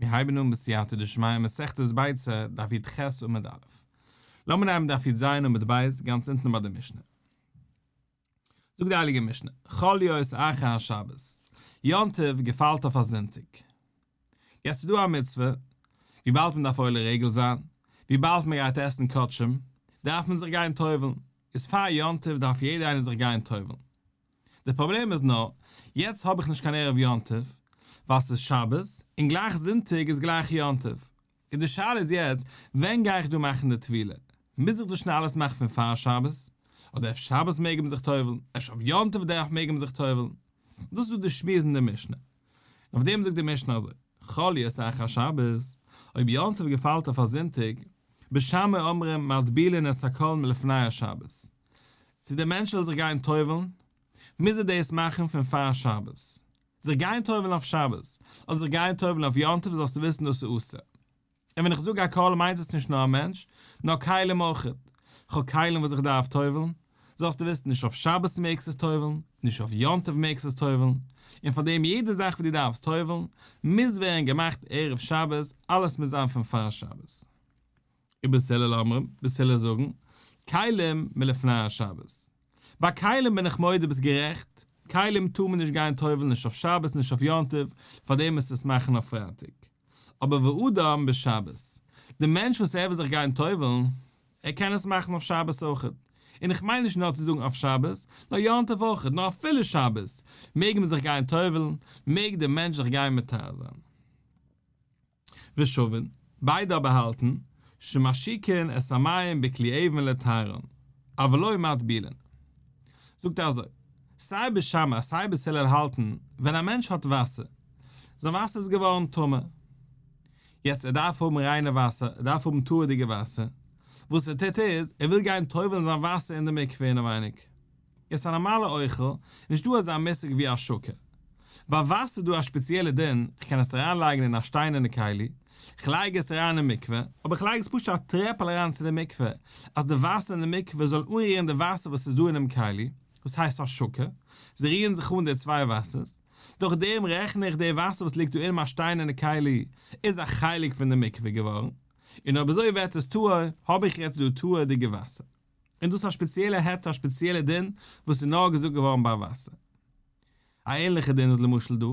מיר הייבן אן בסייעתא דשמיא מסכת ביצה, דף י"ח עמוד א'. לאמיר נעמען דף י"ז עמוד ב', גאנץ אונטן ביי די משנה. זאגט די הייליגע משנה, חל להיות אחר השבת, יום טוב געפאלט אויף א זונטאג. יעצט איז דא א מצוה, וויבאלד מען דארף עולה רגל זיין, וויבאלד מען גייט עסן קדשים, דארף מען זיך גיין טובל'ן, איז פאר יום טוב דארף יעדער איינער זיך גיין טובל'ן. די פראבלעם איז נאר, יעצט האב איך נישט קיין ערב יום טוב, ווייל ס'איז שבת, און גלייך זונטאג איז גלייך יום טוב. און די שאלה איז יעצט, ווען גיי איך דא מאכן די טבילה? מוז איך דאס שוין אלעס מאכן פון פאר שבת? אדער אפשר שבת מעג מען זיך טובל'ן, אפשר אויף יום טוב דערנאך מעג מען זיך טובל'ן? דאס איז דא די שמועס אין די משנה. און אויף דעם זאגט די משנה אזוי, חל להיות אחר השבת, אויב יום טוב געפאלט אויף א זונטאג, בית שמאי אומרים מטבילין את הכל מלפני השבת. צו דער מענטש וויל זיך גיין טובל'ן, מוז ער דאס מאכן פון פאר שבת. זיך גיין טובל'ן אויף שבת, אדער זיך גיין טובל'ן אויף יום טוב זאלסטו וויסן דאס איז אסור. און ווען איך זאג הכל מיינט עס נישט נאר א מענטש, נאר כלים אויך. כ'האב כלים וואס איך דארף טובל'ן, זאלסטו וויסן נישט אויף שבת מעגסט עס טובל'ן, נישט אויף יום טוב מעגסט עס טובל'ן, און פאר דעם יעדע זאך וואס דו דארפסט טובל'ן, מוז ווערן געמאכט ערב שבת, אלעס מוז זיין פון פאר שבת. ובית הלל אומרים, בית הלל זאגן, כלים מלפני השבת. ביי כלים בין איך מודה ביסט גערעכט, כלים טאר מען נישט גיין טובל'ן נישט אויף שבת נישט אויף יום טוב, פארדעם מוזטו עס מאכן אויף פרייטאג. אבער ואדם בשבת, די מענטש וואס ער וויל זיך גיין טובל'ן, ער קען עס מאכן אויף שבת אויכעט. און איך מיין נישט נאר צו זאגן אויף שבת, נאר יום טוב אויכעט, נאר אפילו שבת מעג מען זיך גיין טובל'ן, מעג דער מענטש זיך גיין מטהר זיין. ושוין, ביידע אבער האלטן, שמשיקין את המים בכלי אבן לטהרן, אבל לא מטבילין. זאגט ער אזוי, סיי בית שמאי סיי בית הלל האלטן, ווען א מענטש האט וואסער, זיין וואסער איז געווארן טמא, יעצט ער דארף האבן ריינע וואסער, ער דארף האבן טהור'דיגע וואסער, וואס ער טוט איז, ער וויל גיין טובל'ן זיין וואסער אין די מקווה אינעווייניג. איז א נארמאלע אוכל, נישט דא אזא מושג ווי השקה. ביי וואסער איז דא א שפעציעלע דין, איך קען עס אריינלייגן אין א שטיינערנע כלי, איך לייג עס אריין אין מקווה, אבער איך לייג עס פשוט א טרעפל אריין צו די מקווה, אז די וואסער אין די מקווה זאל אנרירן די וואסער וואס איז דא אינעם כלי, דאס הייסט השקה, זיי רירן זיך אן די צוויי וואסערס, דורך דעם רעכן איך די וואסער וואס ליגט דא אינעם א שטיינערנע כלי איז א חלק פון די מקווה געווארן, און אויב אזוי ווערט עס טהור, האב איך יעצט דא טהור'דיגע וואסער. און דאס איז א שפעציעלע היתר א שפעציעלע דין וואס איז נאר געזאגט געווארן ביי וואסער. א ענליכע דין איז למשל דא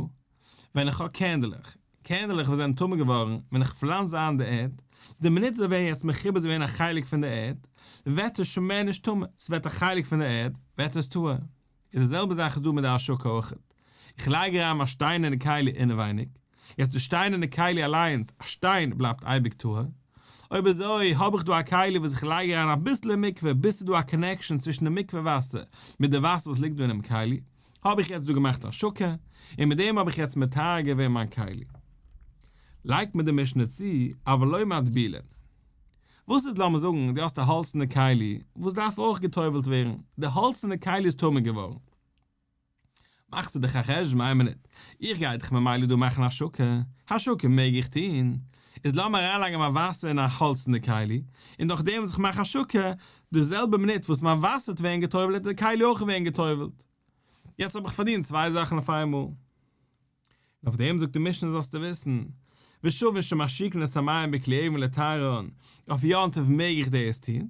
ווען איך האב קערנדלעך, קערנדלעך וואס זענען טמא געווארן ווען איך פלאנץ זיי אין די ערד, די מינוט זיי ווערן יעצט מחובר זיי ווערן א חלק פון די ערד, ווערט עס שוין מער נישט טמא, ס'ווערט א חלק פון די ערד, ווערט עס טהור. איז די זעלבע זאך איז דא מיט די השקה אויכעט. איך לייג אריין מיין שטיינערנע כלי אינעווייניג, יעצט די שטיינערנע כלי אליינס, א שטיין בלייבט אייביג טהור. אויב אזוי האב איך דא א כלי וואס איך לייג אריין אביסל אין מקווה ביז ס'איז דא א connection צווישן די מקווה וואסער מיט די וואסער וואס ליגט דא אינעם כלי, האב איך יעצט דא געמאכט השקה, און מיט דעם האב איך יעצט מטהר געווען מיין כלי. לייגט מיר די משנה צו, אבל לא מטבילין. וואס איז לאמיר זאגן דו האסט א האלצענע כלי וואס דארף אויך גע'טובל'ט ווערן, די האלצענע כלי איז טמא געווארן, מאכסטו דיך א חשבון איין מינוט, איך גיי דאך ממילא דא מאכן השקה, השקה מעג איך טון, איז לאמיר אריינלייגן מיין וואסער אין א האלצענע כלי, און דורך דעם וואס איך מאך השקה, די זעלבע מינוט וואס מיין וואסער וועט ווערן גע'טובל'ט וועט די כלי אויך ווערן גע'טובל'ט. יעצט האב איך פארדינט צוויי זאכן אויף איינמאל. און אויף דעם זאגט די משנה זאלסטו וויסן, ושוין שמשיקין את המים בכלי אבן לטהרן, אויף יום טוב מעג איך דאס טון,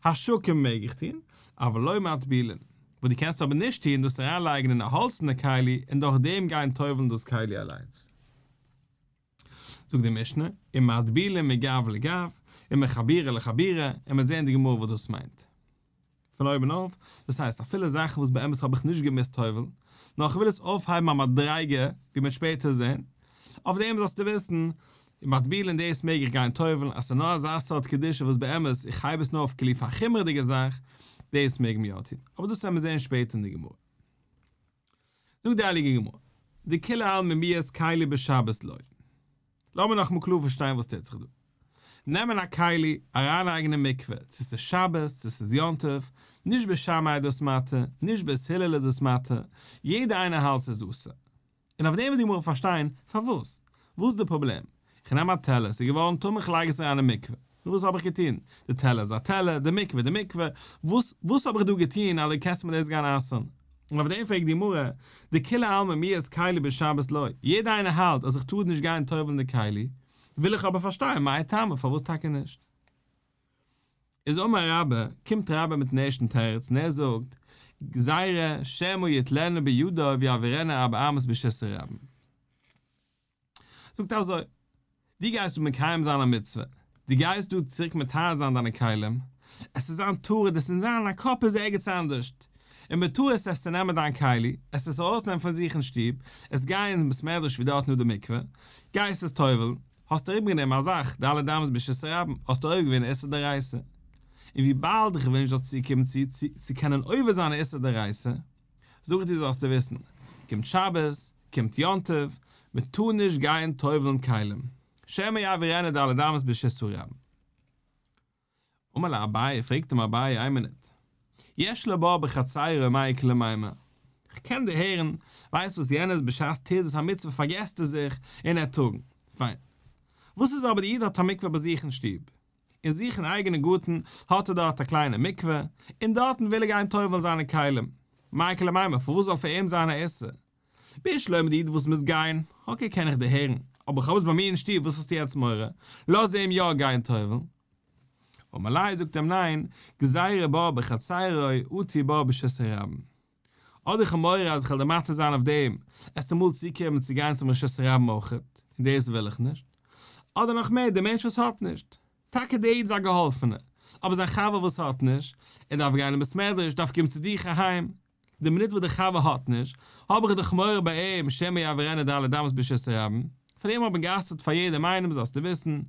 השקה מעג איך טון, אבל לא מטבילין, וואס דו קענסט אבער נישט טון דאס אריינלייגן אין א האלצענע כלי און דורך דעם גיין טובל'ן דאס כלי אליינס. זאגט די משנה, ומטבילין מגב לגב, ומחבורה לחבורה, און מ'וועט זען אין די גמרא וואס דאס מיינט. פון אויבן אויף, דאס הייסט אפילו זאכן וואס באמת האב איך נישט געמוזט טובל'ן, נאר איך וויל עס אויפהייבן א מדריגה, ווי מ'וועט שפעטער זען, אויף דעם זאלסטו וויסן, ומטבילין דאס מעג איך גיין טובל'ן, אז ס'איז נאר אזא סארט קדושה וואס באמת איך הייב עס נאר אויף כאילו פאר א חומרה'דיגע זאך, דאס מעג מען יא טון, אבער דאס וועלן מיר זען שפעטער אין די גמרא. זאגט די הייליגע גמרא, דכולי עלמא מיהת כלי בשבת לא. לאמיר נאכאמאל קלאר פארשטיין וואס טוט זיך דא. נעמען א כלי, אריינלייגן אין מקווה, צו ס'איז שבת, צו ס'איז יום טוב, נישט בית שמאי איז דאס מתיר, נישט בית הלל איז דאס מתיר, יעדער איינער האלט ס'איז אסור. און אויף דעם וויל די גמרא פארשטיין, פארוואס? וואס איז די פראבלעם? איך נעם א טעלער, ס'איז געווארן טמא איך לייג עס אריין אין מקווה. נו וואס האב איך געטון? די טעלער איז א טעלער, די מקווה איז די מקווה, וואס וואס האב איך דא געטון אז דו קענסט מיר דאס גיין אסר'ן? און אויף דעם פרעגט די גמרא, דכולי עלמא מיהת כלי בשבת לא, יעדער איינער האלט אז איך טאר נישט גיין טובל'ן די כלי, וויל איך אבער פארשטיין מאי טעמא פארוואס טאקע נישט? איז אמר רבה, קומט רבה מיטן ערשטן תירוץ און ער זאגט, גזירה שמא יטלנו בידו ויעבירנו ארבע אמות ברשות הרבים. זאגט אזוי, דו גייסט דא מקיים זיין א מצוה, דו גייסט דא צוריק מטהר זיין דיינע כלים, עס איז זיין טרוד, עס איז זיין א קאפ איז ערגעץ אנדערשט, און בטעות עסטו נעמען דיין כלי, עסט עס ארויסנעמען פון זיך אין שטוב, עסט גיין אין בית מדרש ווי דארטן איז דא מקווה, גייסט עס טובל'ן, האסט אריבערגענומען א זאך, ד' אמות ברשות הרבים, האסטו עובר געווען איסור דאורייתא. און וויבאלד איך וויל נישט זאלסט צוקומען צו צו קענען עובר זיין א איסור דאורייתא, זאג איך דיר זאלסטו וויסן, קומט שבת, קומט יום טוב, מען טאר נישט גיין טובל'ן כלים, שמא יעבירנו ד' אמות ברשות הרבים. אמר ליה אביי, פרעגט אים אביי, איין מינוט, יש לו בור בחצירו מאי איכא למימר, כ'קען דערהערן, ווייסט וואס יענער איז בשעת טירדות המצוה פארגעסט ער זיך און ער טראגן, פיין. וואס איז אבער די איד האט א מקווה ביי זיך אין שטוב, אין זיך אין אייגענע גארטן האט ער דארט א קליינע מקווה, און דארטן וויל ער גיין טובל'ן זיינע כלים, מאי איכא למימר, פארוואס זאל פאר אים זיין א איסור? בשלמא די איד וואס מוז גיין, okay קען איך דערהערן, אבער כ'האב עס ביי מיר אין שטוב וואס האסטו יעצט מורא? לאז אים יא גיין טובל'ן. אמר ליה זאגט אים ניין, גזירה בור בחצירו אטו בור ברשות הרבים. אדער איך האב מורא אז איך וועל דיר מתיר זיין אויף דעם, עסט אמאל צוקומען צו גיין צום רשות הרבים אויכעט, און דאס וויל איך נישט. אדער נאך מער, דער מענטש וואס האט נישט. טאקע דער איד איז א געהאלפענער, אבער זיין חבר וואס האט נישט, ער דארף גיין אין בית מדרש, דארף קומען צו דיך אהיים, די מינוט וואס דער חבר האט נישט, האב איך דאך מורא ביי אים שמא יעבירנו ד' אמות ברשות הרבים, פאר דעם האט מען גע'אסר'ט פאר יעדעם איינעם זאלסטו וויסן,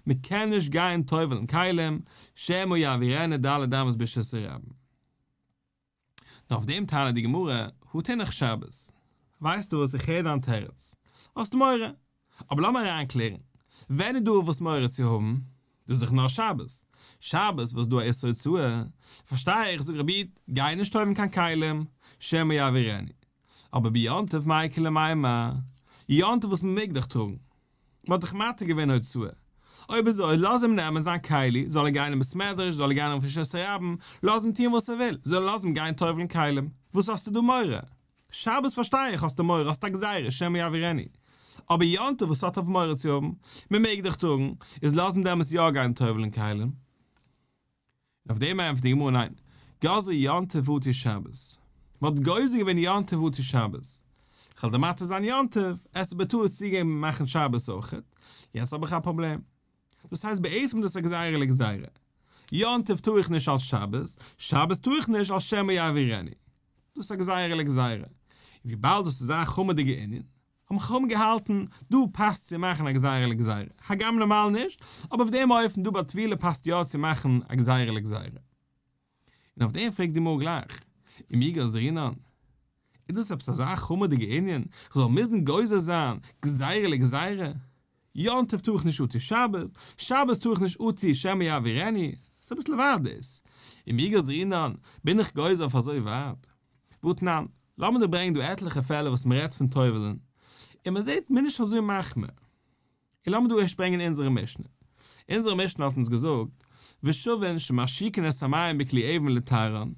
מען קען נישט גיין טובל'ן כלים, שמא יעבירנו ד' אמות ברשות הרבים. נאר אויף דעם טענה'ט די גמרא, הא תינח שבת. ווייסטו וואס, איך הער דיין תירוץ, האסט מורא, אבער לאמיר אריינקלערן, ווען איז דא אויף וואס מורא צו האבן? דאס איז דאך נאר שבת. שבת וואס איז דא א איסור הוצאה, פארשטיי איך, זאג רבי איד, גיי נישט טובל'ן קיין כלים, שמא יעבירנו. אבער ביום טוב מאי איכא למימר, יום טוב וואס מען מעג דאך טראגן. מען האט דאך מתיר געווען הוצאה. אויב אזוי לאז אים נעמען זיין כלי, זאל ער גיין אין בית מדרש, זאל ער גיין אויף רשות הרבים, לאז אים טון וואס ער וויל, זאל לאז אים גיין טובל'ן כלים. וואס האסטו דא מורא? שבת פארשטיי איך האסטו מורא, האסט א גזירה שמא יעבירנו. אבער יום טוב וואס האט אויף מורא צו האבן? מען מעג דאך טראגן, איז לאז אים דעמאלטס יא גיין טובל'ן כלים. און אויף דעם ענטפערט די גמרא ניין, גזרו יום טוב אטו שבת. מען האט גוזר געווען יום טוב אטו שבת. כ'וועל דיר מתיר זיין יום טוב, עסט בטעות צוגעבן מאכן שבת אויכעט, יעצט האב איך א פראבלעם. דאס הייסט בעצם דאס איז א גזירה לגזירה. יום טוב טאר איך נישט אלס שבת, שבת טאר איך נישט אלס שמא יעבירנו. דאס איז א גזירה לגזירה. און וויבאלד דאס איז א חמור'דיגע ענין, האבן חכמים געהאלטן, דא פאסט צו מאכן א גזירה לגזירה. הגם נארמאל נישט, אבער אויף דעם אופן דא ביי טבילה פאסט יא צו מאכן א גזירה לגזירה. און אויף דעם פרעגט די גמרא גלייך, ומי גזרינן? איז דאס עפעס אזא חמור'דיגע ענין, כ'זאל מוזן גוזר זיין גזירה לגזירה? יום טוב טאר איך נישט אטו שבת, שבת טאר איך נישט אטו שמא יעבירנו, ס'איז אביסל ווייט דאס. ומי גזרינן, בין איך גוזר אויף אזוי ווייט? והתנן, לאמיר דיר ברענגען דא עטליכע פעלער וואס מ'רעדט פון טובל'ן, און מ'זעט מ'איז נישט אזוי מחמיר. און לאמיר דא ערשט ברענגען אונזערע משנה. אונזערע משנה האט אונז געזאגט, ושוין שמשיקין את המים בכלי אבן לטהרן,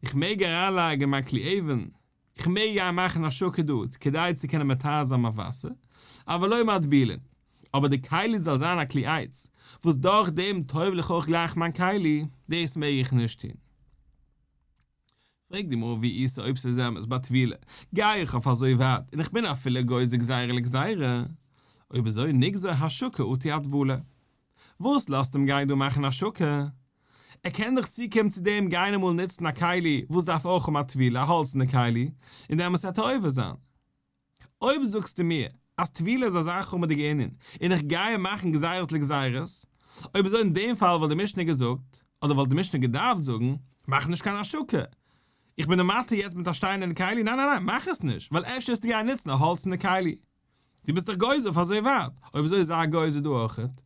איך מעג אריינלייגן מיין כלי אבן, איך מעג גיין מאכן השקה דא כדי צו קענען מטהר זיין מיין וואסער, אבל לא מטבילין, אבער די כלי זאל זיין א כלי עץ, וואס דורך דעם טובל איך אויך גלייך מיין כלי, דאס מעג איך נישט טון. פרעגט די גמרא ואי איתא אויב ס'איז אמת ביי טבילה גיי איך אויף אזוי ווייט און איך בין אפילו גוזר גזירה לגזירה, אויב אזוי נגזור השקה אטו הטבלה. וואס לאזט אים גיין דא מאכן השקה? ער קען דאך צוקומען צו דעם גיין אמאל נוצן א כלי וואס דארף אויך האבן א טבילה, א האלצענע כלי, און דעמאלטס וועט ער עובר זיין. אויב זאגסטו מיר אז טבילה איז אזא חמור'דיגע ענין און איך גיי מאכן גזירות לגזירות, אויב אזוי אין דעם פאל וואלט די משנה געזאגט, אדער וואלט די משנה געדארפט זאגן, מאך נישט קיין השקה, איך בין דיר מתיר יעצט מיט א שטיינערנע כלי, ניין ניין ניין מאך עס נישט, ווייל אפשר וועסטו גיין נוצן א האלצענע כלי. דו ביסט דאך גוזר אויף אזוי ווייט, אויב אזוי זיי גוזר דא אויכעט.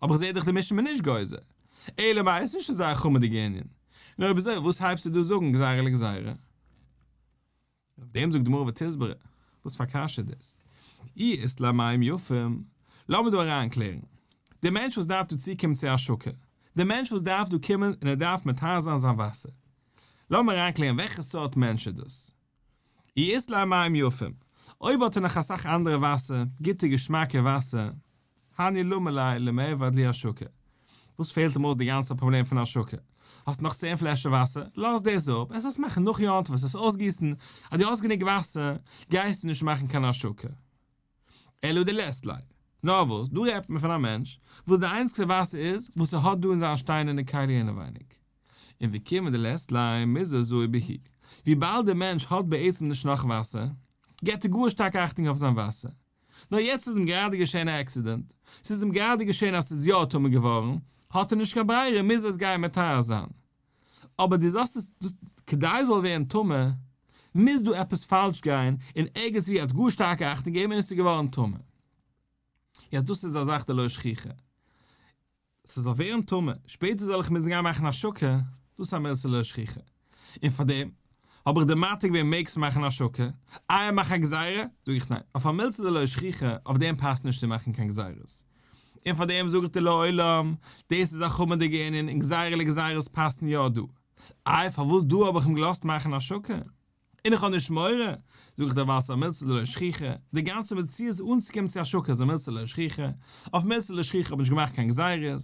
אבער איך זעה דאך די משנה איז נישט גוזר. אלא מאי עס איז נישט אזא חמור'דיגע ענין. און אויב אזוי וואס הייבסטו דא זאגן גזירה לגזירה? און אויף דעם זאגט די גמרא ותסברא, וואס פאר קשיא איז דאס? אי אית ליה מים יפים, לאמיר דא אריינקלערן, דער מענטש וואס דארף דא צוקומען צו השקה, דער מענטש וואס דארף דא קומען און ער דארף מטהר זיין זיין וואסער, לאמיר אריינקלערן וועלכע סארט מענטש איז דאס? אי אית ליה מים יפים, אויב האט ער נאך אסאך אנדערע וואסער, גוטע געשמאקע וואסער, הני למה ליה למיעבד להו השקה. וואס פעלט אים אויס די גאנצע פראבלעם פון השקה? האסט נאך צען פלעשער וואסער, לאז דאס אפ, עס עס מאכן נאך יום טוב, עס עס אויסגיסן, אז דו האסט גענוג וואסער, גייסטו נישט מאכן קיין השקה. אלא דלית ליה. נאר וואס, דא רעדט מען פון א מענטש, וואס די איינציגסטע וואסער איז, וואס ער האט דא אין זיין שטיינערנע כלי אינעווייניג. און וכיון דלית ליה מוזהר זהיר בהו. וויבאלד דער מענטש האט בעצם נישט נאך וואסער, געבט ער גאר שטארק אכטונג אויף זיין וואסער. נאר יעצט איז אים גראדע געשען א עקסידענט, ס'איז אים גראדע געשען אז ס'איז יא טמא געווארן, האט ער נישט קיין ברירה מוז ער עס גיין מטהר זיין. אבער דו זאלסט עס, דאס, כדי עס זאל ווערן טמא, מוז דא עפעס פאלש גיין, און ערגעץ ווי ער האט גאר שטארק אכטונג געגעבן און עס איז געווארן טמא. יעצט דאס איז א זאך דלא שכיחא. ס'זאל ווערן טמא, שפעטער זאל איך מוזן גיין מאכן השקה, דאס איז א מילתא לא שכיחא. און פארדעם האב איך דיר מתיר געווען מעגסט מאכן השקה, איי מאך א גזירה? זאג איך ניין, אויף א מילתא דלא שכיחא, אויף דעם פאסט נישט צו מאכן קיין גזירות. און פארדעם זאג איך דיר לעולם, דאס איז א חמור'דיגע ענין און גזירה לגזירות פאסן יא דא. איי פארוואס דא האב איך אים געלאזט מאכן השקה? און איך האב נישט מורא, זאג איך דיר ווייל ס'איז א מילתא דלא שכיחא, די גאנצע מציאות אנצוקומען צו השקה איז א מילתא דלא שכיחא, אויף מילתא דלא שכיחא האב איך נישט געמאכט קיין גזירות,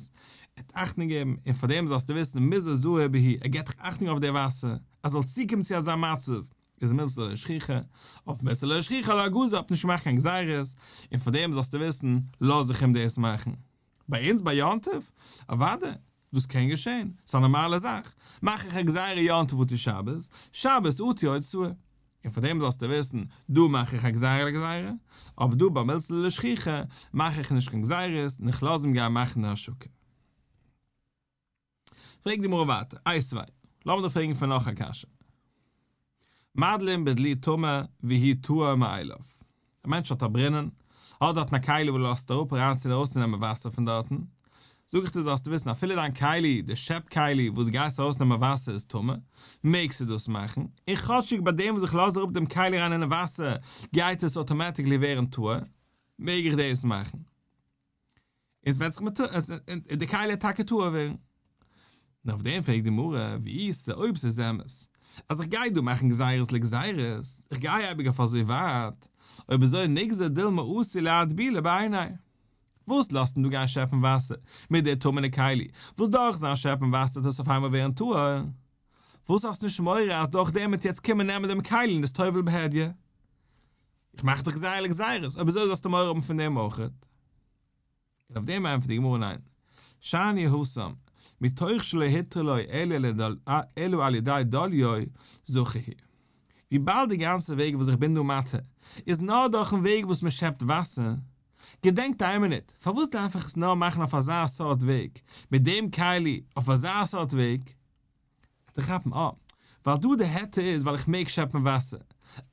ער האט אכטונג געגעבן, און פאר דעם זאלסטו וויסן מוזהר זהיר בהו, ער געבט דאך אכטונג אויף די וואסער, אז ס'זאל צוקומען צו אזא מצב, איז מילתא דלא שכיחא, אויף מילתא דלא שכיחא לא גזר האט נישט געמאכט קיין גזירות, און פאר דעם זאלסטו וויסן, לאז איך אים דאס מאכן. ביי אונז ביי יום טוב? אוודאי, דאס קען געשען, ס'איז א נארמאלע זאך, מאך איך א גזירה יום טוב אטו שבת, שבת אטו הוצאה. און פאר דעם זאלסטו וויסן, דא מאך איך א גזירה לגזירה, אבער דא ביי מילתא דלא שכיחא מאך איך נישט קיין גזירות און איך לאז אים גיין מאכן די השקה. פרעגט די גמרא ווייטער, איתיביה, לאמיר דיך פרעגן פון נאך א קשיא. מדלין בדלי טמא והוא טהור מאליו. א מענטש האט א ברינען, האט דארטן א כלי וואס לאזט אראפ אריין צו ארויסצונעמען וואסער פון דארטן, זאג איך דיר זאלסטו וויסן אפילו דיין כלי, די שעפ כלי וואס דו גייסט ארויסנעמען וואסער איז טמא, מעגסטו דאס מאכן, און כאטשיג ביי דעם וואס איך לאז אראפ דעם כלי אריין אינעם וואסער גייט עס automatically ווערן טהור, מעג איך דאס מאכן. און ס'וועט זיך מיט און די כלי וועט טאקע טהור ווערן. און אויף דעם פרעגט די גמרא, ואי איתא אויב ס'איז אמת אז איך גיי דא מאכן גזירות לגזירות, איך גיי אייביג אויף אזוי ווייט, אויב אזוי ניגזור דילמא אתי לאיטבולי בעיניה. וואס לאזט אים דא גיין שעפן וואסער מיט די טמא'נע כלי, וואס דורך זיין שעפן וואסער וועט עס אויף איינמאל ווערן טהור? וואס האסט נישט מורא אז דורך דעם וועט יעצט קומען נעמען דעם כלי און עס טובל'ן בהדיא? איך מאך דאך גזירה לגזירות, אויב אזוי זאלסטו מורא האבן פון דעם אויך. און אויף דעם ענטפערט די גמרא ניין, שאני התם, מתוך שלא הותרה לו אלא על ידי דליו זכר הוא. וויבאלד די גאנצע וועג וואס איך בין דא מתיר איז נאר דורכן וועג וואס מען שעפט וואסער, געדענקט איין מינוט, פארוואס דארף איך עס נאר מאכן אויף אזא סארט וועג, מיט דעם כלי, אויף אזא סארט וועג? וועט ער כאפן, אה, ווייל דא די היתר איז ווייל איך מעג שעפן וואסער.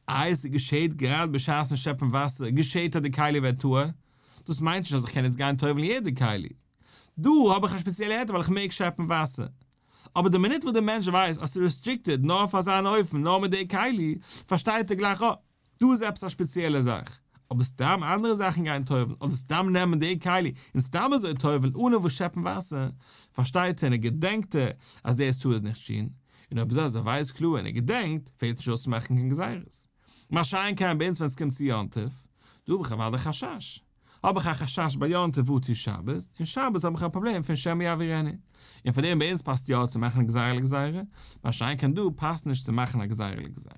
איי עס געשעהט גראד בשעת'ן שעפן וואסער געשעהט אז די כלי ווערט טהור, דאס מיינט נישט אז איך קען יעצט גיין טובל'ן יעדע כלי. דא האב איך א שפעציעלע היתר ווייל איך מעג שעפן וואסער. אבער די מינוט וואס די מענטש ווייסט אז ס'איז restricted נאר אויף אזאן אופן נאר מיט די כלי, פארשטייט ער גלייך אה, דא איז עפעס א שפעציעלע זאך, אבער סתם אנדערע זאכן גיין טובל'ן אדער סתם נעמען די כלי און סתם אזוי טובל'ן אנע וואס שעפן וואסער, פארשטייט ער און ער געדענקט ער אז דאס טאר ער נישט טון, און אויב אזוי אז ער ווייסט קלאר און ער געדענקט, פעלט נישט אויס צו מאכן קיין גזירות. מה שאין כן ביי אונז ווען עס קומט צו יום טוב, דא האב איך אוודאי חשש. האב איך א חשש ביי יום טוב אטו שבת, און שבת האב איך א פראבלעם פון שמא יעבירנו, און פאר דעם ביי אונז פאסט יא צו מאכן א גזירה לגזירה, מה שאין כן דא פאסט נישט צו מאכן א גזירה לגזירה.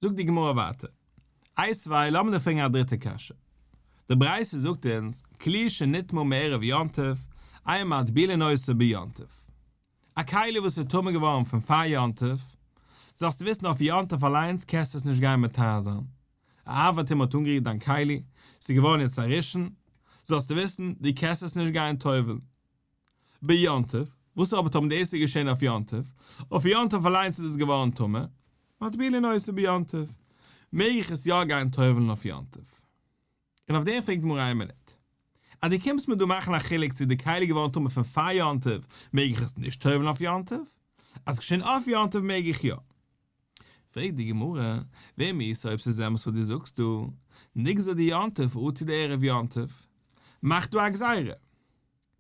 זאגט די גמרא ווייטער, איתיביה, לאמיר דיר פרעגן א דריטע קשיא. די ברייתא זאגט אונז, כלי שנטמא מערב יום טוב, אין מטבילין אותו ביום טוב. א כלי וואס איז טמא געווארן פון פאר יום טוב, זאלסטו וויסן אויף יום טוב אליינס קענסטו עס נישט גיין מטהר זיין. א אב הטומאה האט אנגערירט דיין כלי, ס'איז געווארן יעצט א ראשון, זאלסטו וויסן, דו קענסט עס נישט גיין טובל'ן. ביום טוב, וואס אבער טאמער דאס איז געשען אויף יום טוב, אויף יום טוב אליינס איז עס געווארן טמא, מטבילין אותו ביום טוב, מעג איך עס יא גיין טובל'ן אויף יום טוב? און אויף דעם פרעגט די גמרא איין מינוט, אז דו קומסט מיר דא מאכן א חילוק צו די כלי איז געווארן טמא פון פאר יום טוב מעג איך עס נישט טובל'ן אויף יום טוב, אז געשען אויף יום טוב מעג איך יא. פרעגט די גמרא, ואם איתא אויב ס'איז אמת וואס דו זאגסט דא, ניגזור דיום טוב אטו דערב יום טוב, מאך דא א גזירה.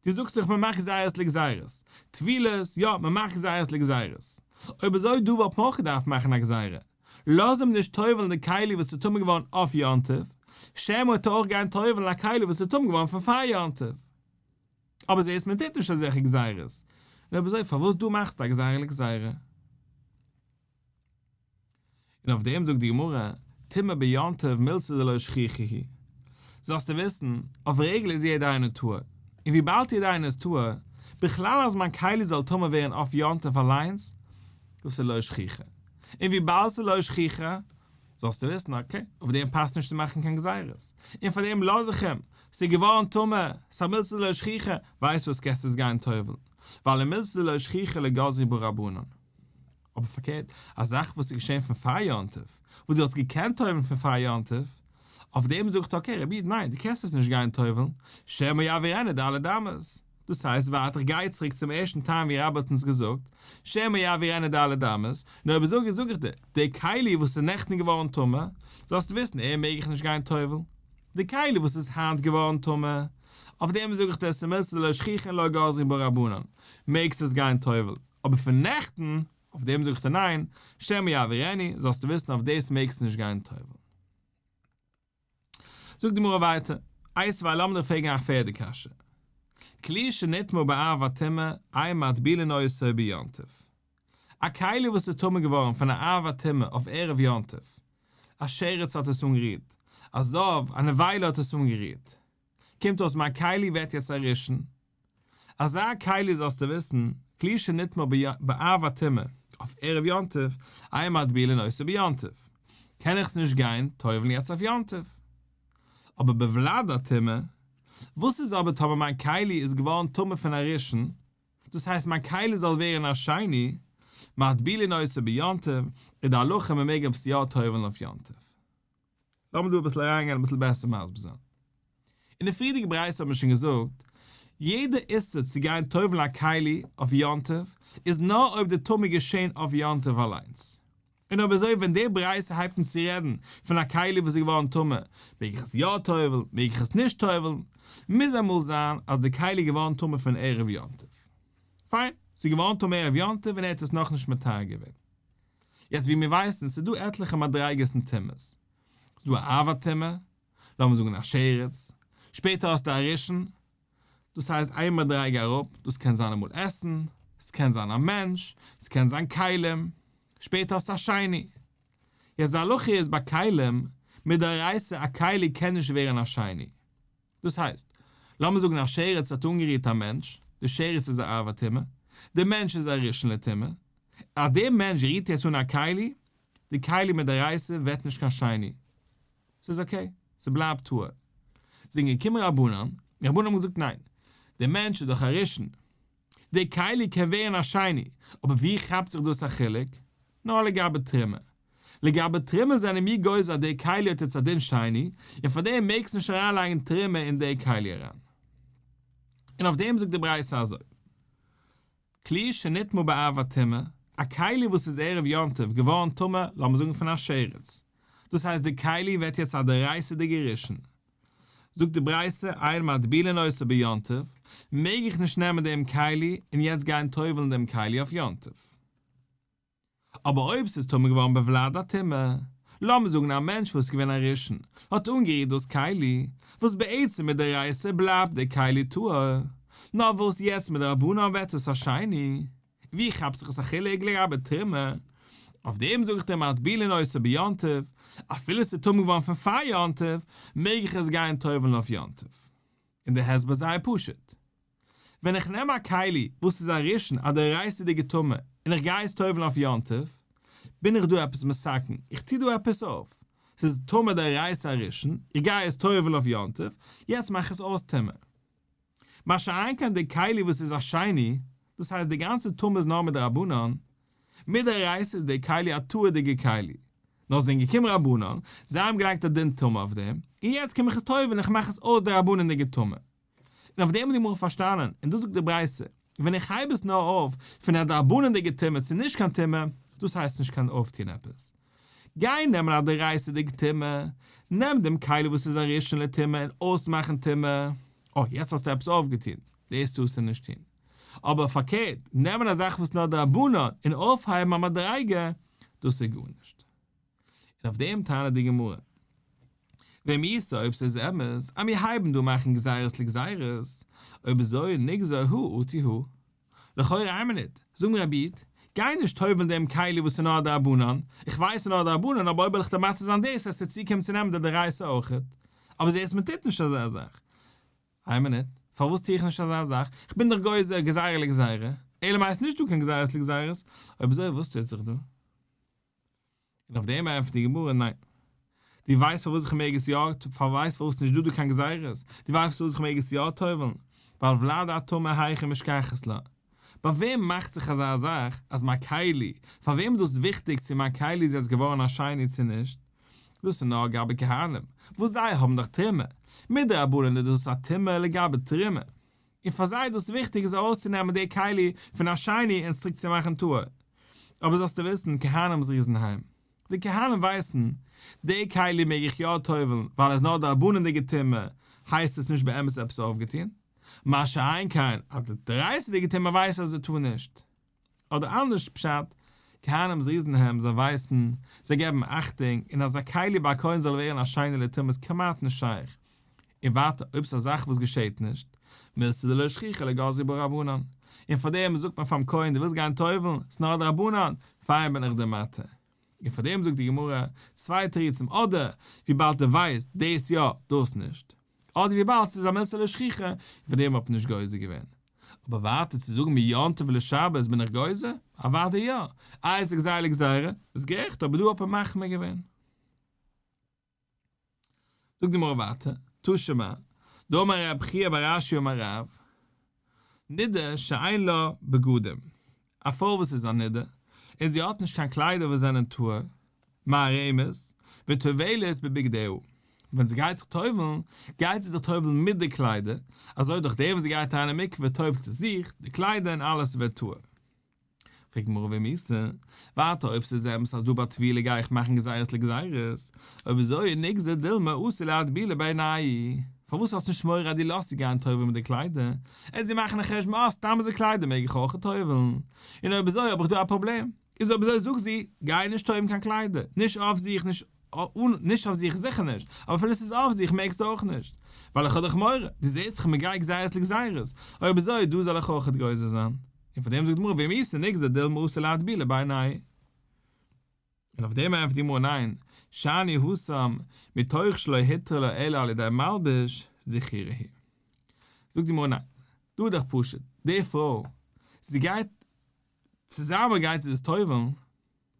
דו זאגסט דאך מ'מאכט גזירות לגזירות. טבילות, יא, מ'מאכט גזירות לגזירות. אויב אזוי דא וואלט מען אויך געדארפט מאכן א גזירה, לאז אים נישט טובל'ן די כלי וואס איז טמא געווארן אויף יום טוב, שמא וועט ער אויך גיין טובל'ן א כלי וואס איז טמא געווארן פון פאר יום טוב. אבער זעהסט מען טוט נישט אזעלכע גזירות, און אויב אזוי פארוואס דא מאכסטו א גזירה לגזירה? און אויף דעם זאגט די גמרא, טומאה ביום טוב מילתא דלא שכיחא היא. זאלסטו וויסן, אויף רגל איז יעדער איינער טהור, און וויבאלד יעדער איינער איז טהור, בכלל אז מיין כלי זאל טמא ווערן אויף יום טוב אליינס, דאס איז לא שכיחא. און וויבאלד ס'איז לא שכיחא, זאלסטו וויסן, okay, אויף דעם פאסט נישט צו מאכן קיין גזירות, און פאר דעם לאז איך אים, ס'איז געווארן טמא, ס'איז א מילתא דלא שכיחא, ווייסט וואס קענסט עס גיין טובל'ן, ווייל מילתא דלא שכיחא לא גזרו בה רבנן. אבער פארקערט, א זאך וואס איז געשען פון פאר יום טוב, וואס דו האסט געקענט טובל'ן פון פאר יום טוב, אויף דעם זאגט okay רבי איד ניין דו קענסט עס נישט גיין טובל'ן, שמא יעבירנו ד' אמות. דאס הייסט ווארט איך גיי צוריק צום ערשטן טעם ווי רבה האט אונז געזאגט, שמא יעבירנו ד' אמות, און אויב אזוי זאג איך דיר, די כלי וואס איז נעכטן געווארן טמא, זאלסטו וויסן ער מעג איך נישט גיין טובל'ן. די כלי וואס איז היינט געווארן טמא, אויף דעם זאג איך דיר ס'מילתא דלא שכיחא און לא גזרו בה רבנן, מעגסט עס גיין טובל'ן. אבער פון נעכטן, אויף דעם זאג איך דיר ניין, שמא יעבירנו, זאלסטו וויסן אויף דאס מעגסטו נישט גיין טובל'ן. זאגט די גמרא ווייטער, איתיביה לאמיר דיך פרעגן א פערדע קשיא, כלי שנטמא באב הטומאה, אין מטבילין אותו ביום טוב. א כלי וואס איז טמא געווארן פון א אב הטומאה אויף ערב יום טוב, א שרץ האט עס אנגערירט, א זב, א נבילה האט עס אנגערירט, קומט אויס מיין כלי ווערט יעצט א ראשון, אזא כלי זאלסטו וויסן, כלי שנטמא באב הטומאה אויף ערב יום טוב, אין מטבילין אותו ביום טוב, קען איך עס נישט גיין טובל'ן יעצט אויף יום טוב. אבער בוולד הטומאה, וואס איז אבער טאמער מיין כלי איז געווארן טמא פון א ראשון, דאס הייסט מיין כלי זאל ווערן א שני, מטבילין אותו ביום טוב, איז די הלכה מען מעג עס יא טובל'ן אויף יום טוב. לאמיר דא אביסל אריינגיין אביסל בעסער מסביר זיין. אין די פריערדיגע ברייתא האט מען שוין געזאגט, יעדע איסור צו גיין טובל'ן א כלי אויף יום טוב איז נאר אויב די טומאה איז געשען אויף יום טוב אליינס. און אויב אזוי ווען די ברייתא הייבט אן צו רעדן פון א כלי וואס איז געווארן טמא, מעג איך עס יא טובל'ן, מעג איך עס נישט טובל'ן, מוז אמאל זיין אז די כלי איז געווארן טמא פון ערב יום טוב. פיין, ס'איז געווארן טמא ערב יום טוב און ער האט עס נאכנישט מטהר געווען. יעצט ווי מיר ווייסן ס'איז דא עטליכע מדריגות אין טומאות. ס'איז דא א אב הטומאה, לאמיר זאגן א שרץ, שפעטער האסטו א ראשון, דאס הייסט איין מדריגה אראפ, דאס קען זיין אמאל עסן, ס'קען זיין א מענטש, ס'קען זיין כלים, שפעטער האסטו א שני. יעצט די הלכה איז ביי כלים, מדאורייתא א כלי קען נישט ווערן א שני. דאס הייסט, לאמיר זאגן א שרץ האט אנגערירט א מענטש, די שרץ איז א אב הטומאה, די מענטש איז א ראשון לטומאה, אז דער מענטש רירט יעצט אן א כלי, די כלי מדאורייתא ווערט נישט קיין שני, ס'איז okay, ס'בלייבט טהור. זענען געקומען רבנן, רבנן האבן געזאגט ניין, דער מענטש איז דאך א ראשון, די כלי קען ווערן א שני, אבער ווי כאפט זיך דאס א חילוק? נאר לגבי תרומה. לגבי תרומה זענען מיר גוזר אז די כלי האט יעצט א דין שני, און פאר דעם מעגסטו נישט אריינלייגן תרומה אין די כלי אריין. און אויף דעם זאגט די ברייתא אזוי, כלי שנטמא באב הטומאה, א כלי וואס איז ערב יום טוב געווארן טמא, לאמיר זאגן פון א שרץ, דאס הייסט די כלי ווערט יעצט א דאורייתא'דיגע ראשון, זאגט די ברייתא אין מטבילין אותו ביום טוב, מעג איך נישט נעמען דעם כלי און יעצט גיין טובל'ן דעם כלי אויף יום טוב. אבער אויב ס'איז טמא געווארן בוולד הטומאה, לאמיר זאגן א מענטש וואס איז געווען א ראשון האט אנגערירט דאס כלי, וואס בעצם מדאורייתא בלייבט דער כלי טהור, נאר וואס יעצט מדרבנן ווערט עס א שני, ווי כאפט זיך עס א חילוק לגבי תרומה? אויף דעם זאג איך דיר מטבילין אותו ביום טוב, אפילו ס'איז טמא געווארן פון פאר יום טוב, מעג איך עס גיין טובל'ן אויף יום טוב. און דער הסבר איז זייער פשוט. ווען איך נעם א כלי וואס איז א ראשון א דאורייתא'דיגע טומאה און איך גיי עס טובל'ן אויף יום טוב, בין איך דא עפעס מתקן, איך טו דא עפעס אויף, ס'איז טמא דאורייתא א ראשון, איך גיי עס טובל'ן אויף יום טוב, יעצט מאך איך עס אויס טומאה. מה שאין כן די כלי וואס איז א שני, דאס הייסט די גאנצע טומאה איז נאר מדרבנן, מדאורייתא איז די כלי א טהור'דיגע כלי, נאר זענען געקומען רבנן, זיי האבן געלייגט א דין טומאה אויף דעם, און יעצט קום איך עס טובל'ן איך מאך עס אויס דרבנן'דיגע טומאה. און אויף דעם האט די גמרא פארשטאנען, און דאס זאגט די ברייתא, ווען איך הייב עס נאר אויף פון א דרבנן'דיגע טומאה צו נישט קיין טומאה, דאס הייסט נישט קיין אויפטון עפעס. גיי נעמען א דאורייתא'דיגע טומאה, נעם דעם כלי וואס איז א ראשון לטומאה און אויסמאכן טומאה, אה, יעצט האסטו עפעס אויפגעטון, דאס טארסטו נישט טון. אבער פארקערט, נעמען א זאך וואס נאר דרבנן און אויפהייבן א מדריגה, דאס איז גארנישט. און אויף דעם טענה'ט די גמרא, ואם איתא אויב ס'איז אמת אז מיר הייבן דא מאכן גזירות לגזירות, אויב אזוי נגזור הא אטו הא. לכאורה איין מינוט, זאג מיר רבי איד, גיי נישט טובל'ן דעם כלי וואס איז נאר א דרבנן, איך ווייס ס'איז נאר א דרבנן אבער אויב וועל איך דיר מתיר זיין דאס וועסטו צוקומען צו נעמען די דאורייתא אויכעט, אבער זעסט מען טוט נישט אזא זאך. איין מינוט, פארוואס טו איך נישט אזא זאך? איך בין דאך גוזר גזירה לגזירה, אלא מאי ס'איז נישט דא קיין גזירות לגזירות, אויב אזוי וואס טוט זיך דא? און אויף דעם ענטפערט די גמרא, ניין. דו ווייסט פארוואס איך מעג עס יא, ווייסט פארוואס ס'נישט דא דא קיין גזירות? דו ווייסט פארוואס איך מעג עס יא טובל'ן? ווייל ולד אטמא היכי משכחת לה. ביי וועם מאכט זיך אזא זאך אז מיין כלי, פאר וועם איז דאס וויכטיג צו מיין כלי איז יעצט געווארן א שני צו נישט? דאס איז נאר גבי כהנים, וואס זיי האבן דאך תרומה. מדרבנן איז דאס א טומאה לגבי תרומה. און פאר זיי איז דאס וויכטיג איז ארויסצונעמען די כלי פון א שני און עס צוריק צו מאכן טהור. אבער זאלסטו וויסן, כהנים זריזין הם. די כהנים ווייסן, די כלי מעג איך יא טובל'ן ווייל עס איז נאר דרבנן'דיגע טומאה, הייסט עס נישט באמת עפעס אויפגעטון. מה שאין כן, אז די דאורייתא'דיגע טומאה ווייסט אז ער טאר נישט. אדער אנדערש פשט, כהנים זריזין הם, זיי ווייסן, זיי געבן אכטונג, און אז א כלי ביי א כהן זאל ווערן א שני לטומאה איז כמעט נישט שייך. און ווייטער אויב ס'איז א זאך וואס געשעהט נישט, מילתא דלא שכיחא לא גזרו בה רבנן. און פארדעם זאגט מען פאר'ן כהן דו ווילסט גיין טובל'ן, ס'איז נאר א דרבנן, פיין בין איך דיר מתיר. און פארדעם זאגט די גמרא צוויי תירוצים אדער וויבאלד ער ווייסט דאס יא דאס נישט, אדער וויבאלד ס'איז א מילתא לא שכיחא און פארדעם האט מען נישט גוזר געווען. אבער ווייטער צו זאגן מיום טוב לשבת בין איך גוזר? אוודאי יא! איי ס'איז גזירה לגזירה? ביסט גערעכט אבער דא האט מען מחמיר געווען. זאגט די גמרא ווייטער, תא שמע, דאמר רב חייא בר אשי אמר רב, נידה שאין לה בגדים, א פרוי וואס איז א נידה, און זי האט נישט קיין קליידער וואס זענען טהור, מערמת, וטובלת בבגדיה, ווען זי גייט זיך טובל'ן, גייט זי זיך טובל'ן מיט די קליידער, אזוי דורך דעם וואס זי גייט אריין אין מקווה טובל'ט זי זיך, די קליידער און אלעס ווערט טהור. פרעגט די גמרא ואם איתא, ווייטער אויב ס'איז אמת אז דא ביי טבילה גיי איך מאכן גזירות לגזירות, אויב אזוי ניגזור דילמא אתי לאיטבולי בעינייהו, פארוואס האסט נישט מורא אז דו לאזט זי גיין טובל'ן מיט די קליידער, עט זי מאכן א חשבון אה סתם אזוי קליידער מעג איך אויך טובל'ן, און אויב אזוי האב איך דא א פראבלעם, איז אויב אזוי זאג זי גיי נישט טובל'ן קיין קליידער, נישט אויף זיך נישט אן נישט אויף זיך זיכער נישט, אבער אפילו ס'איז אויף זיך מעגסטו אויך נישט, ווייל איך האב דאך מורא, דו זעסט דאך מ'גייט גזירות לגזירות, אויב אזוי דא זאל איך אויכעט גוזר זיין. און פאר דעם זאגט די גמרא ואם איתא ניגזור דילמא אתי לאיטבולי בעינייהו. און אויף דעם ענטפערט די גמרא ניין, שאני התם, מתוך שלא הותרה לה אלא על ידי מלבוש, זכירה היא. זאגט די גמרא ניין, דא איז דאך פשוט, די פרוי, זי גייט, צוזאמען גייט זי עס טובל'ן,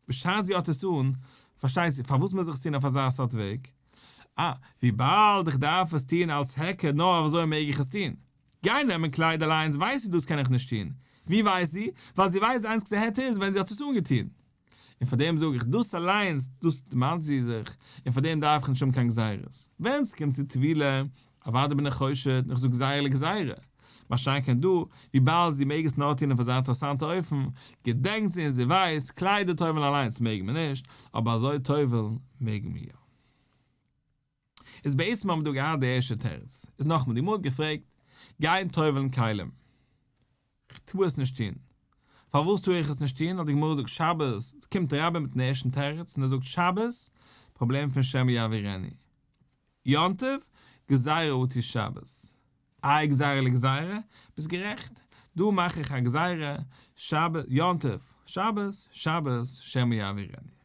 בשעת זי האט עס אן, פארשטייט זי, פארוואס מוז איך עס טון אויף אזא סארט וועג? אה, וויבאלד איך דארף עס טון אלס היכר, נאר אזוי מעג איך עס טון. גיי נעמען קלייד אליינס ווייסט זי דאס קען איך נישט טון. ווי ווייסט זי? ווייל זי ווייסט די איינציגסטע היתר איז ווען זי האט עס אנגעטון. און פאר דעם זאג איך דאס אליינס, דאס דערמאנט זי זיך, און פאר דעם דארף איך נישט האבן קיין גזירות. ווען ס'קומט צו טבילה, אוודאי בין איך חושד און איך זאג גזירה לגזירה. מה שאין כן דא, וויבאלד זי מעג עס נאר טון אויף אזא אינטערעסאנטע אופן, געדענקט זי און זי ווייסט, קליידער טובל'ן אליינס מעג מען נישט, אבער אזוי טובל'ן מעג מען יא. איז בעצם האבן מיר דא געהאט די ערשטע תירוץ, איז נאכאמאל, די גמרא האט געפרעגט, גיין טובל'ן כלים. כ'טאר עס נישט טון. פארוואס טאר איך עס נישט טון? האט די גמרא געזאגט שבת, עס קומט רבה מיטן ערשטן תירוץ און ער זאגט שבת, פראבלעם פון שמא יעבירנו. יום טוב, גזירה אטו שבת. איי גזירה לגזירה? ביסט גערעכט, דא מאך איך א גזירה, שבת, יום טוב, שבת, שבת, שמא יעבירנו.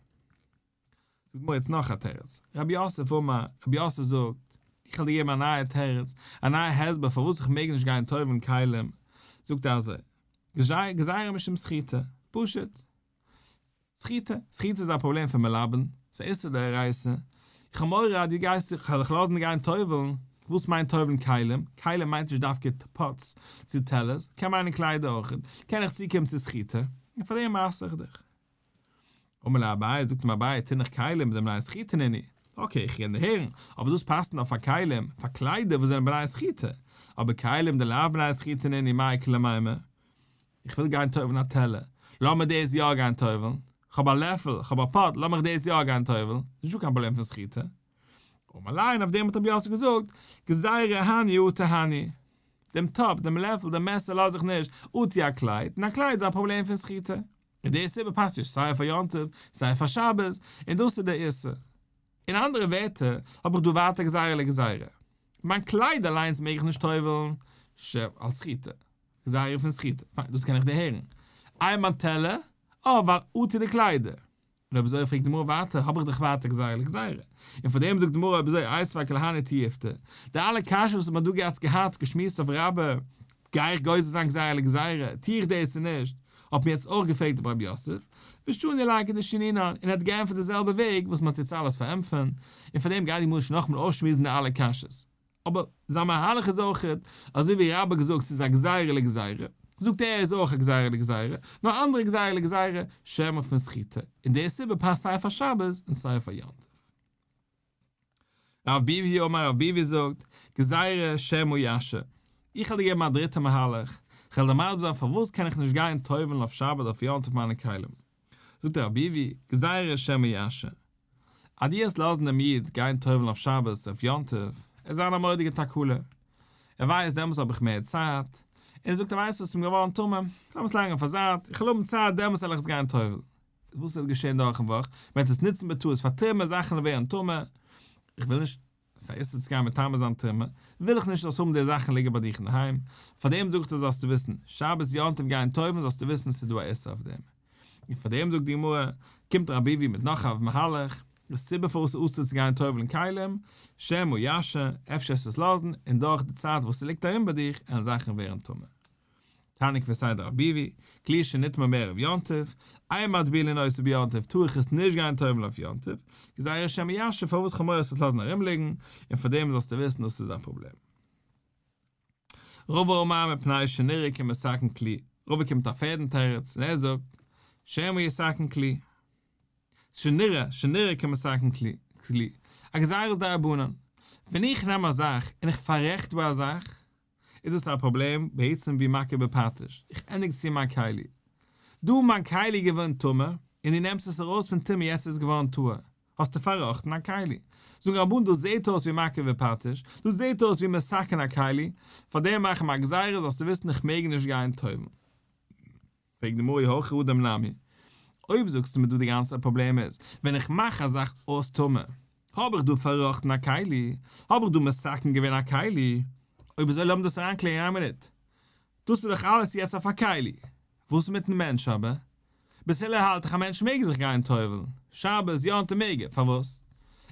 זאגט די גמרא יעצט נאך א תירוץ, רב יוסף אמר, רב יוסף זאגט, איך וועל דיר געבן א נייע תירוץ, א נייע הסבר פארוואס איך מעג נישט גיין טובל'ן כלים, זאגט ער אזוי, גזירה משום סחיטה, פשוט, סחיטה, סחיטה איז א פראבלעם פון מלבן, ס'איז א איסור דאורייתא, איך האב מורא אז דו גייסט איך וועל דיך לאזן גיין טובל'ן, וואס מיינט טובל'ן כלים? כלים מיינט נישט דווקא pots צו טעלערס, קען מיינען קליידער אויך, קען איך צוקומען צו סחיטה, און פאר דעם אסר איך דיך. אמר ליה אביי, זאגט אים אביי, תינח כלים דבני סחיטה נינהו, okay איך קען דיר הערן, אבער דאס פאסט נאר פאר כלים, פאר קליידער וואס זענען בני סחיטה, אבער כלים דלאו בני סחיטה נינהו מאי איכא למימר? איך וויל גיין טובל'ן א טעלער, לאמיר דאס יא גיין טובל'ן, כ'האב א לעפל, כ'האב א pot, לאמיך דאס יא גיין טובל'ן, נישטא קיין פראבלעם פון סחיטה. אמר ליה, און אויף דעם האט רב יוסף געזאגט, גזירה הני אטו הני. דעם טאפ, דעם לעפל, דעם מעסער לאז איך נישט, אטו א קלייד, און א קלייד איז א פראבלעם פון סחיטה. און די סיבה פאסט נישט סיי פאר יום טוב, סיי פאר שבת, און דאס איז דער איסור. אין אנדערע ווערטער, האב איך דא ווייטער גזירה לגזירה. מיין קלייד אליינס מעג איך נישט טובל'ן, ש אלס סחיטה. גזירה פון סחיטה. פיין, דאס קען איך דערהערן. איי מיין טעלער? אה, ווייל אטו די קליידער. און אויב אזוי פרעגט די גמרא ווייטער, האב איך דאך ווייטער גזירה לגזירה. און פאר דעם זאגט די גמרא אויב אזוי איתיביה אכול הני תיובתא. די אלע קשיות וואס מען האט דא יעצט געהאט געשמועסט אויף רבה, גיי איך גוזר זיין גזירה לגזירה, טו איך דאס צו נישט, האט מען יעצט אויך געפרעגט אויף רב יוסף, ושני ליה כדשנינן, און ער האט געענטפערט די זעלבע וועג וואס מען האט יעצט אלעס פארענטפערט, און פאר דעם גייט די גמרא נישט נאכאמאל אויסשמועסן די אלע קשיות. אבער זיין מהלך איז אויכעט, אזוי ווי רבה האט געזאגט ס'איז א גזירה לגזירה, זאגט ער איז אויך א גזירה לגזירה, נאר אנדערע גזירה לגזירה, שמא פון סחיטה, און די סיבה פאסט סיי פאר שבת און סיי פאר יום טוב. רב ביבי אמר רב ביבי זאגט, גזירה שמא ישהה. איך וועל דיר געבן א דריטע מהלך, איך וועל דיר מסביר זיין פארוואס קען איך נישט גיין טובל'ן אויף שבת אויף יום טוב מיינע כלים. זאגט רב ביבי, גזירה שמא ישהה. אז דו וועסט לאזן דעם איד גיין טובל'ן אויף שבת אויף יום טוב, עס זיין א מורא'דיגע תקלה. ער ווייסט דעמאלס האב איך מער צייט, און ער זאגט ער ווייסט וואס איז אים געווארן טמא, לאמיר עס לייגן אויף א זייט, איך וועל האבן צייט דעמאלס וועל איך עס גיין טובל'ן. וואס וועט געשען דורכן וואך? מען וועט עס נוצן בטעות פאר תרומה, זאכן ווערן טמא, איך וויל נישט, ס'איז א איסור צו גיין מטמא זיין תרומה, וויל איך נישט זאלסט האבן די זאכן ליגן ביי דיך אינדערהיים, פארדעם זאג איך דיר זאלסטו וויסן, שבת יום טוב גיין טובל'ן זאלסטו וויסן ס'איז דא א איסור אויף דעם. און פארדעם זאגט די גמרא, קומט רב ביבי מיט נאך א מהלך, די סיבה פארוואס ס'איז אסור צו גיין טובל'ן כלים, שמא ישהה, אפשר עס עס לאזן, און דורך די צייט וואס ס'ליגט ארום ביי דיך, עלן זאכן ווערן טמא. תניא כוותיה דרב ביבי, כלי שנטמא בערב יום טוב, אין מטבילין אותו ביום טוב טאר איך עס נישט גיין טובל'ן אויף יום טוב, גזירה שמא ישהה פארוואס כ'האב מורא עס לאזן ארומליגן, און פאר דעם זאלסטו וויסן דאס איז א פראבלעם. רבא אמר מפני שנראה כמתקן כלי, רבא קומט א פערדן תירוץ און ער זאגט, שמא יתקן כלי. שנראה, שנראה כמתקן כלי, א גזירת דרבנן. ווען איך נעם א זאך און איך פאררעכט ביי א זאך, איז דאס א פראבלעם בעצם ווי מכה בפטיש, איך ענדיג צו מיין כלי. דא מיין כלי איז געווארן טמא, און דו נעמסט עס ארויס פון טומאה יעצט איז עס געווארן טהור, האסטו פארראכטן א כלי. זאגן רבנן דאס זעט אויס ווי מכה בפטיש, דאס זעט אויס ווי מתקן א כלי, פארדעם מאכן מיר א גזירה זאלסטו וויסן איך מעג נישט גיין טובל'ן. פרעגט די גמרא אי הכי אדם נמי, אויב זאגסטו מיר דא די גאנצע פראבלעם איז ווען איך מאך א זאך אויס טמא, האב איך דא פארראכטן א כלי? האב איך דא מתקן געווען א כלי? אויב אזוי לאמיר דאס אריינקלערן איין מינוט, דאס איז דאך אלעס יעצט אויף א כלי, וואס איז מיטן מענטש אבער? בית הלל האלט דאך א מענטש מעג זיך גיין טובל'ן, שבת, יום טוב מעג ער, פארוואס?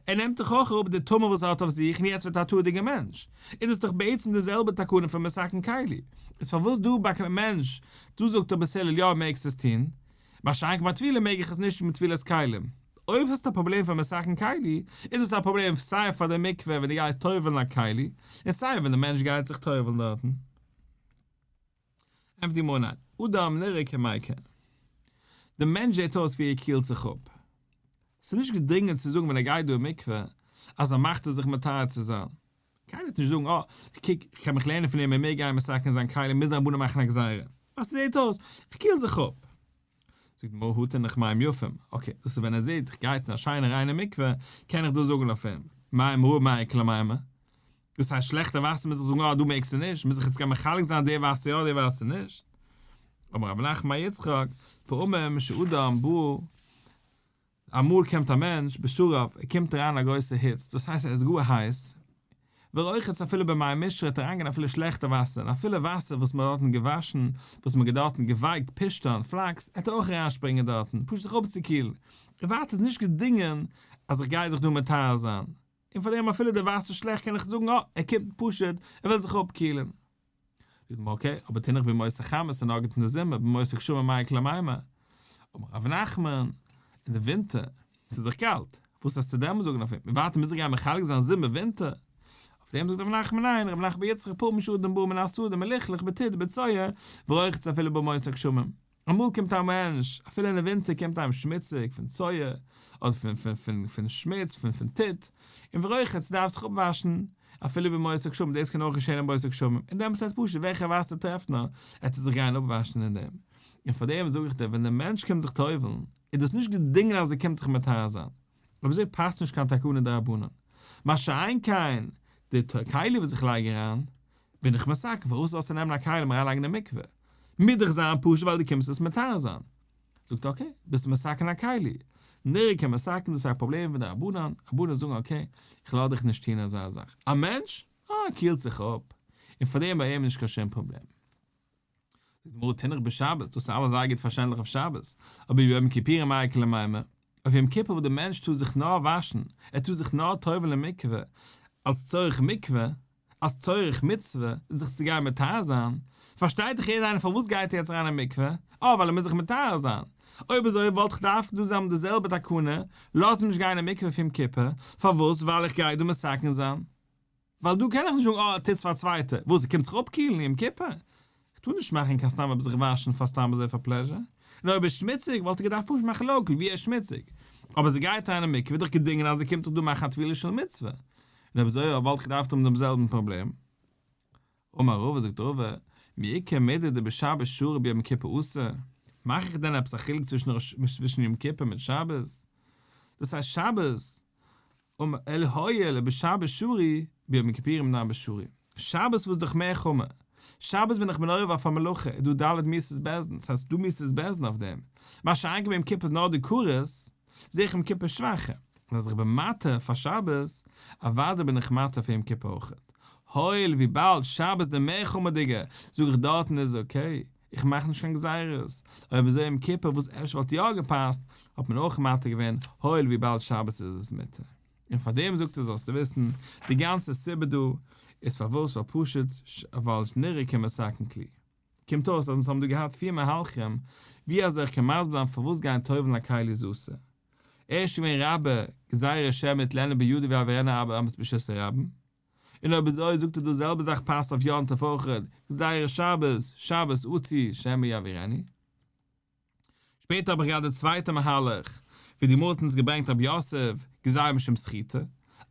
ער נעמט דאך אויך אראפ די טומאה וואס ער האט אויף זיך און יעצט ווערט ער א טהור'דיגער מענטש, איז דאס דאך בעצם די זעלבע תקנה פון מתקן כלי, איז פארוואס דא ביי מענטש, דא זאגט דער בית הלל יא מעגסט עס טון, מה שאין כן ביי טבילה מעג איך עס נישט מיט טבילת כלים. אויב האסטו א פראבלעם פון מתקן כלי, איז דאס א פראבלעם סיי פאר די מקווה ווען דו גייסט טובל'ן א כלי, און סיי ווען די מענטש גייט זיך טובל'ן דארטן. ענטפערט די גמרא ניין, אדם נראה כמיקל. די מענטש זעט אויס ווי ער קילט זיך אפ. ס'איז נישט געדרינגען צו זאגן ווען ער גייט דא אין מקווה אז ער מאכט עס זיך מטהר צו זיין. קיינער וועט נישט זאגן אה, קוק, איך קען מיך לערנען פון אים ער מעג גיין מתקן זיין כלים מוז רבנן מאכן א גזירה. ווייל ס'זעט אויס, איך קיל זיך אפ. זאגט די גמרא הא תינח מים יפים, okay, דאס איז ווען ער זעט איך גיי אין א שיינע ריינע מקווה, קען איך דאס זאגן אויף אים, מים רעים מאי איכא למימר. דאס הייסט שלעכטע וואסער מוז איך זאגן אה דא מעגסטו נישט, מוז איך יעצט גיין מחלק זיין די וואסער יא די וואסער נישט? אמר רב נחמן בר יצחק, פעמים שאדם בא, אמאל קומט א מענטש בשרב, ער קומט אריין א גרויסע היץ, דאס הייסט ער איז גאר הייס, ורוחץ אפילו במי משרה וועט אריינגיין אפילו שלעכטע וואסער, און אפילו וואסער וואס מען האט דארטן געוואשן, וואס מען האט דארטן געווייקט פשתן, פלאקס, ער וועט אויך אריינשפרינגען דארטן, פשוט זיך אפצוקילן, און ווייטער איז נישט געדינגען אז איך גיי זיך דא מטהר זיין. און פאר דעם אפילו די וואסער שלעכט קען איך זאגן אה ער קומט פשוט ער וויל זיך אפקילען. זאגט מען okay אבער תינח בימות החמה ס'נאר גוט אין די זומער בימות הגשמים מאי איכא למימר. אמר רב נחמן אין די ווינטער ס'איז דאך קאלט וואס וועסטו דעמאלס זאגן אויף אים און ווייטער מוז איך גיין מחלק זיין זומער ווינטער. אויף דעם זאגט רב נחמן ניין רב נחמן בר יצחק פעמים שאדם בא מן השדה מלוכלך בטיט ובצואה ורוחץ אפילו בימות הגשמים. אמאל קומט א מענטש, אפילו אין די ווינטער קומט איהם שמוציג פון צואה, אדער פון פון פון פון שמוץ, פון פון טיט, און ורוחץ דארף זיך אפוואשן, אפילו בימות הגשמים, דאס קען אויך געשען אין בימות הגשמים, און דעמאלטס ווערט פשוט וועלכע וואסער טרעפט נאר, עט ער זיך גיין אפוואשן אין דעם. און פאר דעם זאג איך דיר, ווען דער מענטש קומט זיך טובל'ן, איז דאס נישט געדינגען אז ער קומט זיך מטהר זיין. אויב אזוי פאסט נישט קיין תקנה דרבנן. מה שאין כן, די כלי וואס איך לייג אריין. בין איך מתקן, פארוואס זאלסטו נעמען א כלי און אריינלייגן אין מקווה? מוז דאך זיין פשוט ווייל דו קומסט עס מטהר זיין. זאגט ער okay, ביסטו מתקן א כלי. נראה כמתקן דאס איז א פראבלעם פון די רבנן, רבנן זאגן okay, איך לאז דיך נישט טון אזא זאך. א מענטש? אה, ער קילט זיך אפ, און פאר דעם ביי אים נישט קיין שום פראבלעם. זאגט די גמרא תינח בשבת, דאס איז אלעס זייער גוט פארשטענדליך אויף שבת, אבער ביום כיפורים מאי איכא למימר, אויף יום כיפור וואס דער מענטש טאר זיך נאר וואשן, ער טאר זיך נאר טובל'ן אין מקווה, אלס צורך מקווה, אלס צורך מצוה, זיך צו גיין מטהר זיין, פארשטייט דאך יעדער איינער פארוואס גייט ער יעצט אריין אין מקווה, אה ווייל ער מוז זיך מטהר זיין, אויב אזוי וואלט איך דארפן דא זיין די זעלבע תקנה, לאז אים נישט גיין אין מקווה אויף יום כיפור, פארוואס ווייל איך גיי דא מתקן זיין. ווייל דא קען איך נישט זאגן אה טוטס פאר א צווייטע, וואס ער קומט זיך אפקילן יום כיפור? איך טאר נישט מאכן קיין סתם עפעס זיך וואשן פאר סתם אזוי פאר pleasure, און אויב ער איז שמוציג וואלט ער געדארפט פשוט מאכן local ווי ער איז שמוציג, אבער אז ער גייט אריין אין מקווה איז דאך געדינגען אז ער קומט זיך דא מאכן א טבילה של מצוה, און אויב אזוי וואלט איך געדארפט האבן דעם זעלבן פראבלעם. אמר רבא זאגט רבא, מי איכא מידי דבשבת שרי ביום כיפור אסור, מאך איך דען עפעס א חילוק צווישן יום כיפור מיט שבת? דאס הייסט שבת אלא הואיל ובשבת שרי ביום כיפורים נמי שרי. שבת וואס איז דאך מער חמור. שבת ווען איך בין עובר אויף א מלאכה איז דא ד' מיתות בית דין, ס'הייסט ס'דא מיתות בית דין אויף דעם. מה שאין כן ביום כיפור איז נאר די כרת, זעה איך יום כיפור שוואכער. און אז איך בין מתיר פאר שבת, אוודאי בין איך מתיר פאר יום כיפור אויכעט. הואיל וויבאלד שבת די מער חמור'דיגע, זאג איך דארטן איז okay. איך מאך נישט קיין גזירות, אויב אזוי יום כיפור וואס אפשר וואלט יא געפאסט, האט מען אויך מתיר געווען, הואיל וויבאלד שבת איז עס מותר. און פאר דעם זאגט ער זאלסטו וויסן, די גאנצע סיבה דא איז פארוואס ווייל פשוט ווייל נראה כמתקן כלי. קומט אויס אז אונז האבן דא געהאט פיר מהלכים ווי אזוי איך קען מסביר זיין פארוואס גיין טובל'ן א כלי איז אסור. ערשט געווען רבה גזירה שמא יטלנו בידו ויעבירנו ארבע אמות ברשות הרבים. און אויב אזוי זאגט ער דאס זעלבע זאך פאסט אויף יום טוב אויכעט, גזירה שבת, שבת אטו שמא יעבירנו. שפעטער האב איך געהאט די צווייטע מהלך, ווי די גמרא האט אונז געברענגט רב יוסף, גזירה משום סחיטה,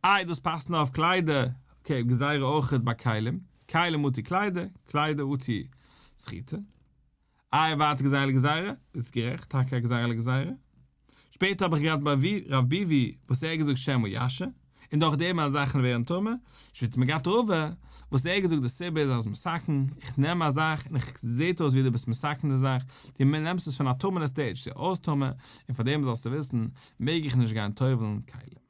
איי דאס פאסט נאר אויף קליידער, okay גזירה אויכעט ביי כלים, כלים אטו קליידער, קליידער אטו סחיטה. איי ווייטער גזירה לגזירה, ביסט גערעכט, טאקע א גזירה לגזירה. שפעטער האב איך געהאט ביי רב ביבי וואס ער האט געזאגט שמא ישהה, און דורך דעם וועלן זאכן ווערן טמא, שפעטער האט מען געהאט רבא וואס ער האט געזאגט די סיבה איז אז מתקן, איך נעם א זאך און איך זעהט אויס ווי דו ביסט מתקן די זאך, דו נעמסט עס פון א טמא'נע stage צו אויס טמא, און פאר דעם זאלסטו וויסן מעג איך נישט גיין טובל'ן כלים.